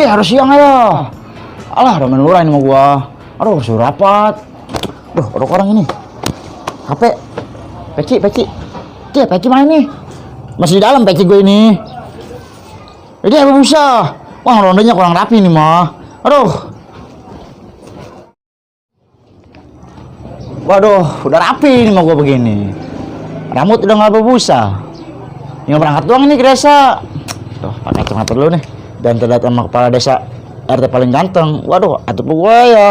Ki harus siang aja. Alah, udah main lurah ini sama gua. Aduh, suruh rapat. Duh, orang ini. HP. Peci. Ki, peci mana nih? Masih di dalam peci gue ini. Jadi apa bisa? Wah, rondanya kurang rapi nih mah. Aduh. Waduh, udah rapi nih mah gua begini. Rambut udah nggak berbusa. Tinggal berangkat doang nih ke desa. Tuh, pakai kacamata dulu nih. Dan terlihat sama kepala desa RT paling ganteng. Waduh, atuh gua ya.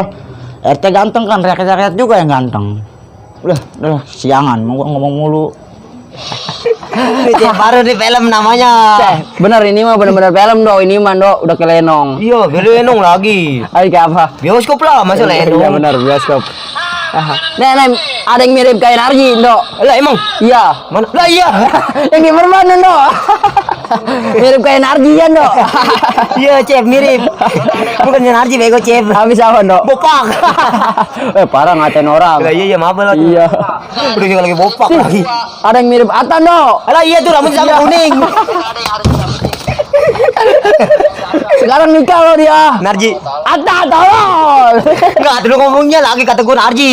RT ganteng kan, rakyat-rakyat juga yang ganteng. Udah, siangan, mau ngomong mulu. Itu baru di film namanya. Bener ini mah bener-bener film dong. Ini mah dok udah ke Lenong. Iya, Lenong lagi. Ayo ke apa? Bioskop lah, masa Lenong. Iya bener bioskop. Nek, ada yang mirip kayak Narji, dok. Lah emang? Iya. Mana? Lah iya. Yang di mana, dok? Mirip kayak Narji ya, dok. Iya, Cep mirip. Bukan Narji bego, Cep. Habis apa, dok? Bopak. Parah ngatain orang. Lah iya, maaf lah. Iya. Udah juga lagi bopak lagi. Ada yang mirip Atan, dok. Lah iya tuh rambut sama kuning. Sekarang nikah loh dia. Narji. Ata tolong. Enggak, dulu ngomongnya lagi kata gue Narji.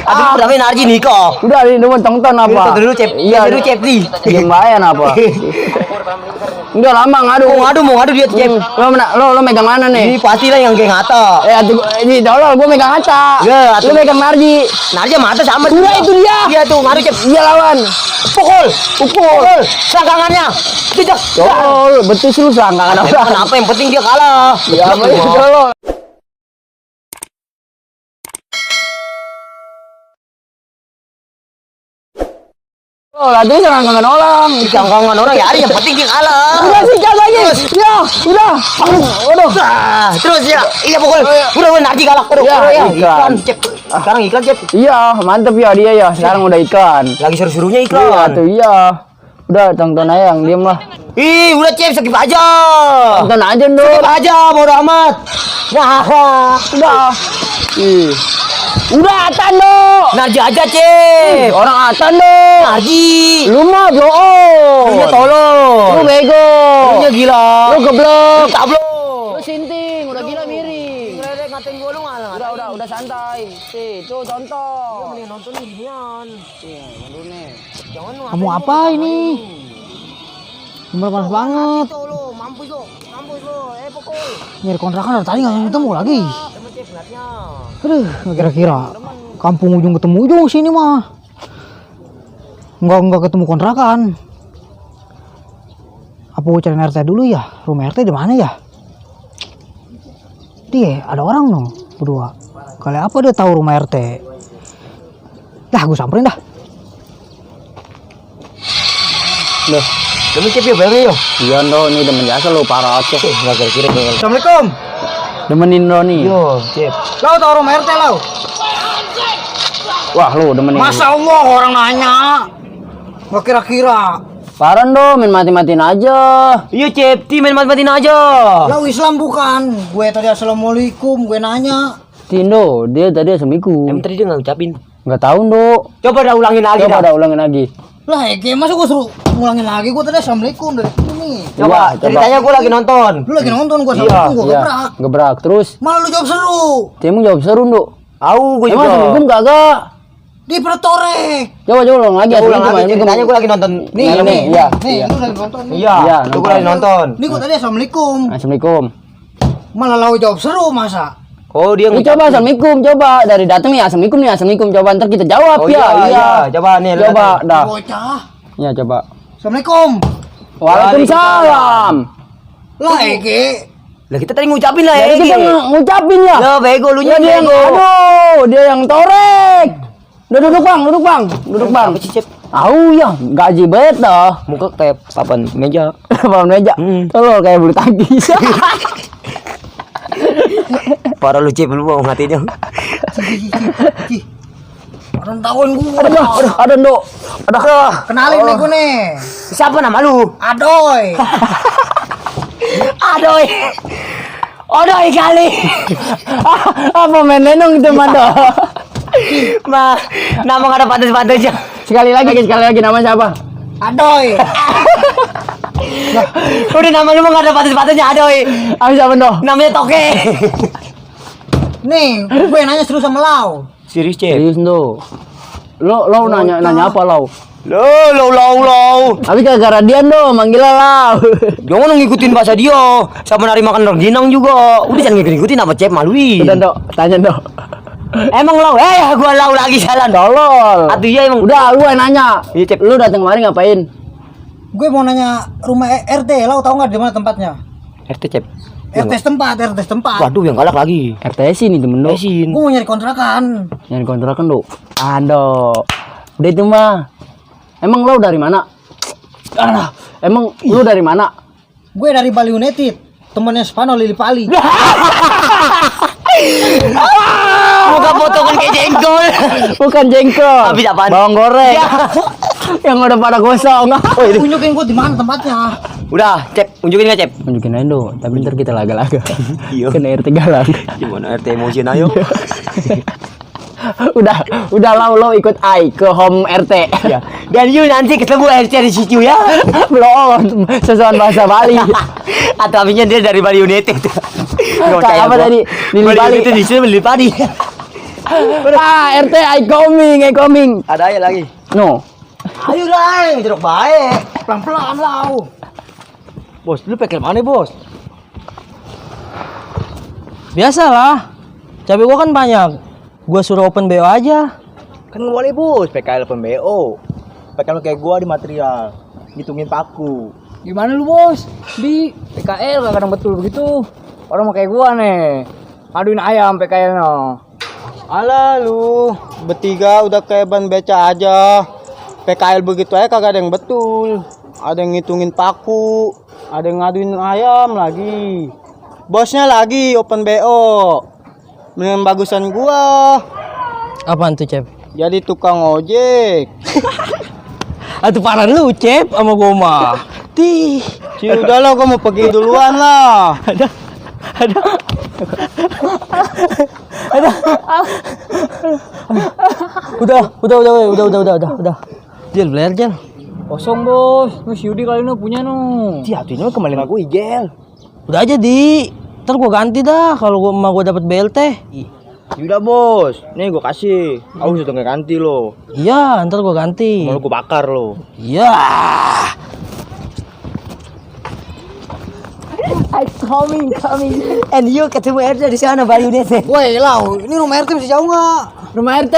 Aduh, namanya Narji nikah. Udah ini mau tonton apa? Dulu Cep. Iya, dulu Cep nih. Lumayan apa? Udah lama ngadu. Mau ngadu dia Cep. Lo megang mana nih? Ini pastilah yang kayak ngata. Ini tolol gua megang Ata. Iya, Lu megang Narji. Narji mata sama. Udah itu dia. Iya tuh, ngadu Cep. Dia lawan. Pukul. Selangkangannya. Tidak. Tolol, betis lu selangkangan orang. Kenapa yang penting dia kalah. Ya apa itu tolol. Oh, lagi selangkangan orang. Selangkangan orang ya ada yang penting dia kalah. Udah sikat lagi. Ya, udah. Waduh. Terus ya. Iya pukul. Udah Narji kalah. Ya, Iklan Cep. Sekarang iklan Cep. Iya, mantep ya dia ya. Sekarang udah iklan. Lagi seru-serunya Iya iklan. tuh iya. Udah tonton aja yang diem lah. Ih, udah Cep skip aja. Tonton aja dong. Skip aja, bodo amat. Wah, Udah. Ih. Udah Atan lo. Narji aja Cep. Orang Atan lo. Narji. Lu mah bohong. Lu tolong. Lu bego. Lu gila. Lu geblek. Tablok. Lu sinting, udah gila miring. Ngeledek ngatain gua lu ngalah. Udah santai. Tuh tonton. Mending nonton ginian. Iya, dulu nih. Jangan lu. Kamu apa ini? Bener panas banget. Mampus lu. Pukul. Nyari kontrakan dari tadi nggak ketemu lagi. Temen Cep ngeliatnya. Aduh, nggak kira-kira. Kampung ujung ketemu ujung sini mah. Nggak ketemu kontrakan. Apa gue cari RT dulu ya? Rumah RT di mana ya? Dia ada orang no, berdua. Kali apa dia tahu rumah RT? Dah, gue samperin dah. Loh, Temen Cep ya bayarnya yo. iya no, ini demen jasa lu parah aja. Nggak kira-kira. Assalamualaikum. Demenin lo nih. Yo, Cep. Lo tahu rumah RT lo? Wah lu demenin. Masa Allah orang nanya. Nggak kira-kira. Parah dong, main mati-matiin aja. Iya Cep, main matiin aja. Lo Islam bukan? Gue tadi assalamualaikum, gue nanya. Tindo, dia tadi assalamualaikum. Emang tadi dia nggak ucapin. Nggak tahu Dok. Coba dah ulangin lagi Coba dah. dah ulangin lagi. Lah, masa gue suruh ngulangin lagi? Gue tadi assalamualaikum dari sini. Coba, ceritanya gue lagi nonton. Lu lagi nonton, gue Iya, assalamualaikum, gue Iya, gebrak. gebrak. Terus, Malah lu jawab seru. dia mau jawab seru Dok. Gue Emang assalamualaikum juga. kagak? Di Pretorek. Coba ulang lagi. Ulang Assalamualaikum, lagi, ceritanya gue lagi nonton. Nih, iya. Nih, Iya. lu lagi nonton nih. Iya, Iya, gue lagi nonton. Nih gue tadi assalamualaikum. Assalamualaikum. Malah lu jawab seru masa? Oh dia Ini coba assalamualaikum, coba dari datang nih assalamualaikum coba ntar kita jawab Oh ya. iya, coba nih. lu Coba lihat. dah. Bocah. Ya coba. Assalamualaikum. Waalaikumsalam. Lah, Ege. Lah kita tadi ngucapin lah ya. Jadi kita ngucapin ya. Ya bego lu nya Ya, dia yang bego. aduh, dia yang torek. Udah duduk bang. Apa sih Cep? Au ya, gaji banget dah. Muka kayak papan meja. Bang meja. Tolol kayak bulu tangkis. Parah lu Cep, lu mau ngatinya. Orang tahun gue. Ada Dok. Kenalin nih gue nih. Siapa nama lu? Adoy. Adoy. Adoy kali. Apa main lenong itu Mando? Ma, nama gak ada pantas-pantasnya. Sekali lagi nama siapa? Adoy. Udah nama lu mah gak ada batas-batasnya Adoy. Habis apa doh? Namanya Toke. Nih, gue nanya serius sama Lau. Serius, Cep. Serius doh. Lo nanya apa lo? Lo. Tapi gara-gara dia doh manggil lo. Jangan ngikutin bahasa dia. Sama nari makan rengginang juga. Udah jangan ngikutin apa Cep maluin. Udah doh, tanya doh. Emang Lau, gua Lau lagi jalan. Tolol. Atuh iya emang. Udah lu yang nanya. Iya, Cep. Lu datang kemari ngapain? Gue mau nanya rumah RT, Lau tahu nggak di mana tempatnya? RT Cep. RT setempat. Waduh yang galak lagi. RTS ini temen lo. Esin. Gue mau nyari kontrakan. Yang kontrakan lo. Aduh. Udah itu mah. Emang lo dari mana? Emang lu dari mana? Gue dari Bali United, temannya Spano Lili Pali. Muka potongan kayak jengkol. Bukan jengkol. Habis apaan? Bawang goreng. Yang udah pada gosong. Tunjukin gue di mana tempatnya. Udah, Cep, unjukin nggak Cep? Tunjukin aja dong, tapi ntar kita laga-laga. Iya. Kan RT galak. Gimana RT emosian ayo? udah lo ikut ai ke home RT. Ya. Dan you nanti ketemu RT di situ ya. Belum, sesuatu bahasa Bali. Atau abisnya dia dari Bali United. Kayak apa tadi? Lili Bali. United di sini Lili Padi. RT I coming. Ada aja lagi. No. Ayo lah, jeruk baik. Pelan-pelan Lau. Bos, lu pakai mana bos? Biasalah. Cabai gua kan banyak. Gua suruh open BO aja. Kan nggak boleh bos, PKL PMBO. PKL kayak gua di material, ngitungin paku. Gimana lu bos? Di PKL gak kadang betul begitu. Orang mau kayak gua nih. Aduin ayam PKL no. Alah lu, bertiga udah kayak ban beca aja. PKL begitu aja kagak ada yang betul. Ada yang ngitungin paku, ada yang ngaduin ayam lagi. Bosnya lagi open BO. Mendingan bagusan gua. Apaan tuh, Cep? Jadi tukang ojek. Atuh parah lu, Cep, sama gua mah. Ci udah lah, gua mau pergi duluan lah. Udah. Jel, beler Jel. Kosong bos, nu si Yudi kali ini punya nu. Si hatinya kembali sama gue Igel. Udah aja di, ntar gua ganti dah kalau gua dapat BLT. Udah bos, nih gua kasih. Aku sudah nggak ganti lo. Iya, ntar gua ganti. Mau gua bakar lo. Iya. I coming. And you ketemu RT di sana Bali United. Woi Lau, ini rumah RT masih jauh nggak? Rumah RT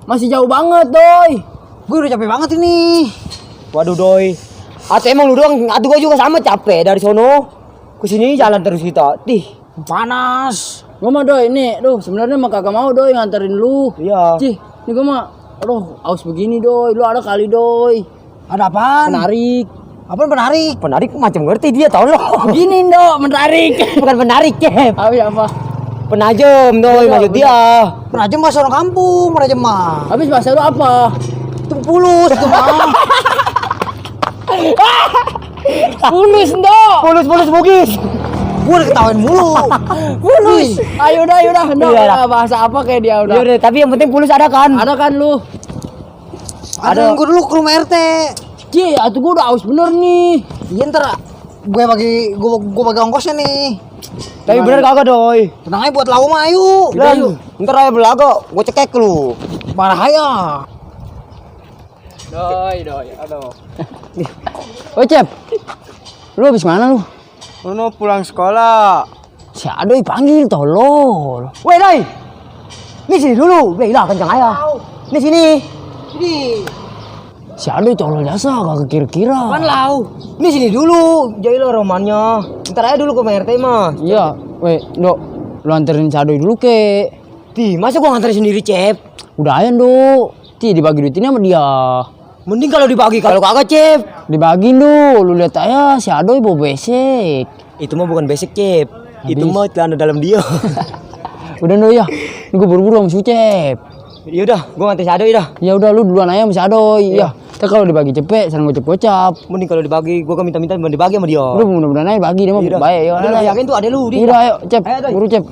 masih jauh banget, doi. Gue udah capek banget ini. Waduh doi. Atau emang lu doang, atuh gua juga sama capek dari sono. Kesini jalan terus kita. Panas. Gua mah doi nih, sebenarnya mah kagak mau doi nganterin lu. Iya. Cih, ini gua mah aus begini doi, lu ada kali doi. Ada apaan? Menarik. Apaan penarik? Penarik macam ngerti dia tau lo. Begini dong, menarik. Bukan penarik Cep. Apa? Penajem doi maksud dia. Penajem bahasa orang kampung, penajem mah. Habis bahasa lu apa? Itu pulus itu mah. Pulus dong. Pulus bugis. Gue udah ketawain mulu. Pulus. Ayo dah, dong. Iya, dah. Bahasa apa kayak dia udah. Yaudah, tapi yang penting pulus ada kan? Ada kan lu? Ada gue dulu ke rumah RT. Cih, atuh gua udah aus bener nih. Iya ntar gue bagi ongkosnya nih. Tapi bener kagak doi. Tenang aja buat lau mah ayo. Lan, ntar aja belaga, gue cekek lu. Marah aja. Doi, aduh. Oh, Cep. Lu habis mana lu? Lu pulang sekolah. Si Adoy panggil tolol. Weh doi. Nih sini dulu, weh lah kencang aja. Nih sini. Ini Si Adoy tolol jasa kagak kira-kira. apaan lau? Nih sini dulu, jadi lo romannya. Ntar aja dulu ke RT mah. Iya, weh, lu anterin si Adoy dulu ke. Masa gua nganterin sendiri Cep? Udah aja, Nduk. Dibagi duitnya sama dia. Mending kalau dibagi, kalau kagak Cep. Dibagiin lu lihat aja si Adoy bawa besek. Itu mah bukan basic Cep. Itu mah celana dalam dia. Udah Nduk ya. Ini gua buru-buru sama si Ucep. Yaudah, gua nganterin si Adoy dah. Ya udah lu duluan aja sama si Adoy. Iya. Ntar kalau dibagi cepet, sarang gocap-gocap. Mending kalau dibagi, gua kan minta-minta dibagi sama dia. Udah mudah-mudahan aja bagi dia mah Yaudah. baik. Ya Udah, yakin tuh ada lu. Di. Udah ayo, Cep. Ayo, Doy. Buru Cep.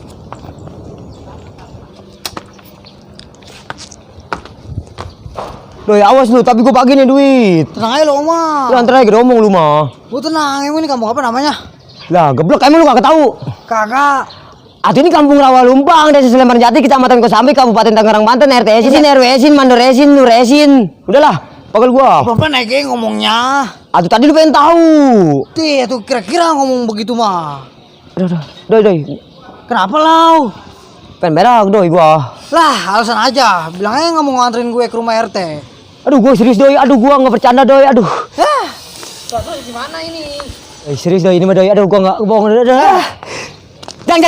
Doi, awas lu, tapi gua bagi nih duit. Tenang aja lo mah. Lu antar aja ngomong lu mah. Lu tenang, emang ini kampung apa namanya? Lah, geblok emang lu kagak tahu. Kakak. Atuh ini kampung Rawalumpang, Desa Sleman Jati, Kecamatan Kosambi, Kabupaten Tangerang Banten, RT Sin, RW Sin, Mandor Sin, Nur Sin. Udahlah, pagel gua. Pelan-pelan naik ngomongnya. Atuh tadi lu pengen tahu. Tih, tuh kira-kira ngomong begitu mah. Aduh, doi. Kenapa lau? Pengen berak doi gua. Lah, alasan aja. Bilang aja nggak mau nganterin gue ke rumah RT. Aduh, gua serius doi. Aduh, gua nggak bercanda doi. Aduh. Terus gimana ini? Serius doi ini mah doi. Aduh, gua nggak bohong. Jangan.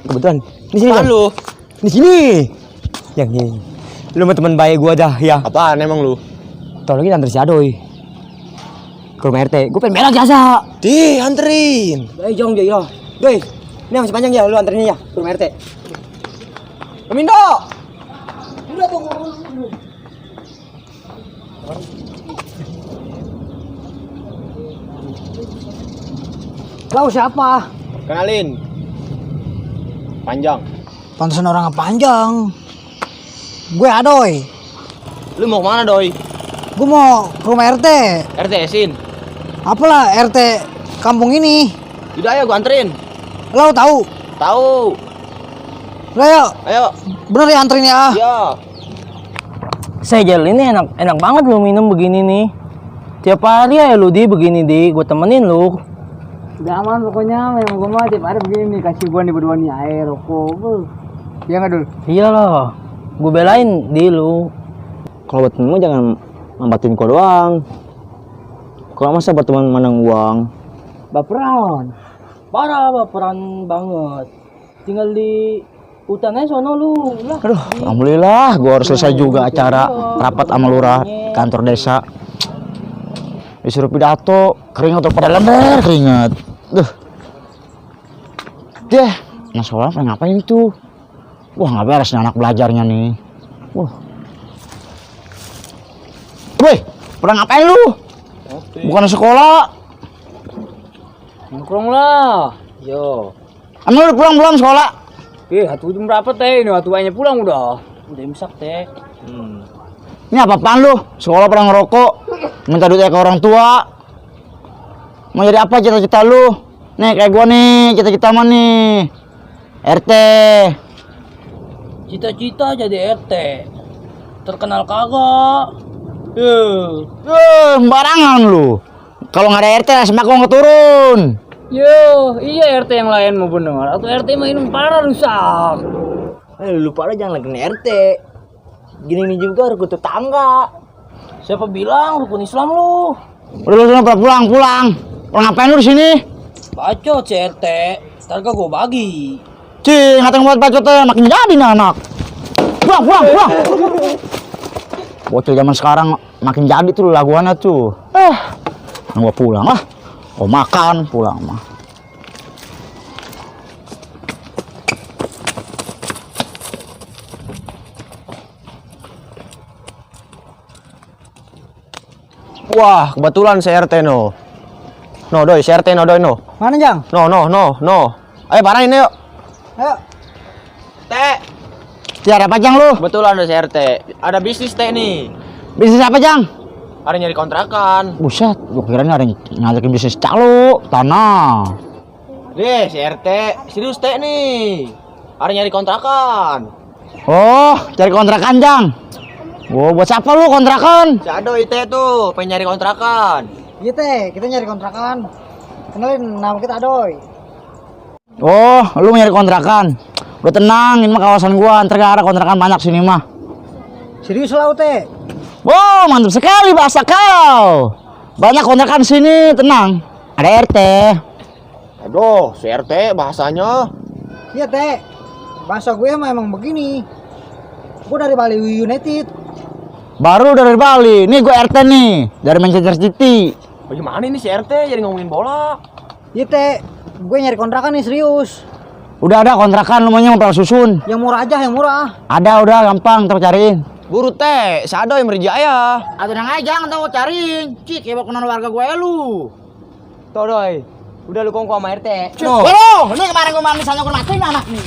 Kebetulan di sini. Lu. Di sini. Yang ini. Lu mah teman baik gua dah, ya. Apaan emang lu? Tolongin antar si Adoy ke rumah RT. Gua pengen berak jasa. Di, anterin. Jong ya. Doi, ini masih panjang ya, lu anterin ya ke rumah RT. Mindo. Udah tunggu. Lau siapa? Kenalin. Panjang. Pantesan orang panjang. Gue Adoy. Lu mau kemana, Doi? Gue mau ke rumah RT. RT Sin. Apalah RT kampung ini? Udah ayo gua anterin. Lau tahu? Tahu. Lah yuk, Ayo. bener ya anterin ya. Ya. Sejel ini enak banget lu minum begini nih. Tiap hari ya lu begini gua temenin lu. Udah aman pokoknya, memang gue mah tiap hari begini nih, kasih gue nih berdua nih air, rokok. Iya nggak Dul? Iyalah, gua belain di lu. Kalau buat temen jangan mambatin gua doang. Kalau masa buat teman menang uang. Baperan. Parah baperan banget. Tinggal di hutannya sono lu. Lah. Aduh, alhamdulillah gua harus selesai juga acara rapat sama lurah kantor desa. Disuruh pidato, keringat tuh pada lembar keringat. Deh, nah sekolah pengen ngapain tuh? Wah, nggak beres nih anak belajarnya nih. Wah. Woi, pada ngapain lu? Bukan sekolah. Nongkrong lah. Yo. Emang lu udah pulang belum sekolah? Waktu jam berapa teh? Ini waktu banyak pulang udah. Udah imsak teh. Ini apa-apaan lu? Sekolah pernah ngerokok, minta duit ke orang tua. Mau jadi apa cita-cita lu? Nih kayak gua nih, cita-cita mah nih. RT. Cita-cita jadi RT. Terkenal kagak? Sembarangan lu. Kalau nggak ada RT, sembako nggak turun. Yo, iya RT yang lain mau bener. Atau RT mah ini parah rusak. Lu pada jangan lagi RT. Gini juga rukun tetangga. Siapa bilang rukun Islam lu? Udah lu sana pulang. Pulang ngapain lu di sini? Bacot CRT. Ntar gua bagi. Cing, ngateng buat bacotnya makin jadi nih anak. Pulang. Bocil zaman sekarang makin jadi tuh laguannya tuh. Gua pulang lah. Oh makan pulang mah. Wah, kebetulan CRT no. No, Doi, CRT no, Doi no. Mana Jang? No. Ayo parahin yuk. Ayo. Teh. Tiada apa Jang lu? Kebetulan ada CRT. Ada bisnis teh nih. Bisnis apa Jang? Ada nyari kontrakan. Buset, gua kira ada yang ngajakin bisnis calo, tanah. Deh, CRT. Serius teh nih. Ada nyari kontrakan. Oh, cari kontrakan Jang. Oh, buat siapa lu kontrakan? Si Adoy teh tuh, pengen nyari kontrakan. Iya teh, kita nyari kontrakan. Kenalin nama kita Adoy. Oh, lu mau nyari kontrakan? Udah tenang, ini mah kawasan gua, ntar gak ada kontrakan banyak sini mah. Serius lau teh. Wow, mantap sekali bahasa kau. Banyak kontrakan sini, tenang. Ada RT. Aduh, CRT bahasanya. Iya teh. Bahasa gue mah emang begini. Gue dari Bali United. Baru dari Bali. Nih gue RT nih, dari Manchester City. Bagaimana ini CRT jadi ngomongin bola? Iya teh. Gue nyari kontrakan nih serius. Udah ada kontrakan, lu maunya mau susun. Yang murah aja, yang murah. Ada, udah gampang, ntar cariin. Buru teh, si Adoy merjaya. Ada yang aja, jangan tahu cariin. Cik, kayak kenal warga gue lu. Tuh Doy, udah lu kongko sama RT. Ini kemarin gue misalnya gue matiin anak nih.